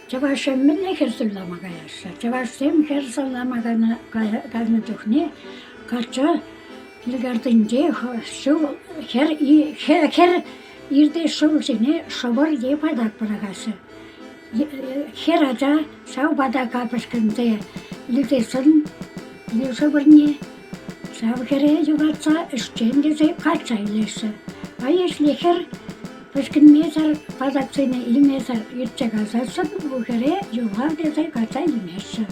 Чӑвашсем мӗнле хӗр суйлама каяҫҫӗ? Чӑвашсем хӗр суйлама кайнӑ чухне качча килкартинче шыв хӗр хӗр иртес шыв ҫине шӑпӑр е патак пӑрахаҫҫӗ. Хӗр ача ҫав патака пӗшкӗнсе илсессӗн шӑпӑрне ҫав хӗре юратса ӗҫчен тесе качча илеҫҫӗ. А если хӗр Пӗшкӗнмесӗр, патаксене илмесӗр иртсе кайсассӑн ку хӗре юлхав тесе качча илмеҫҫӗ.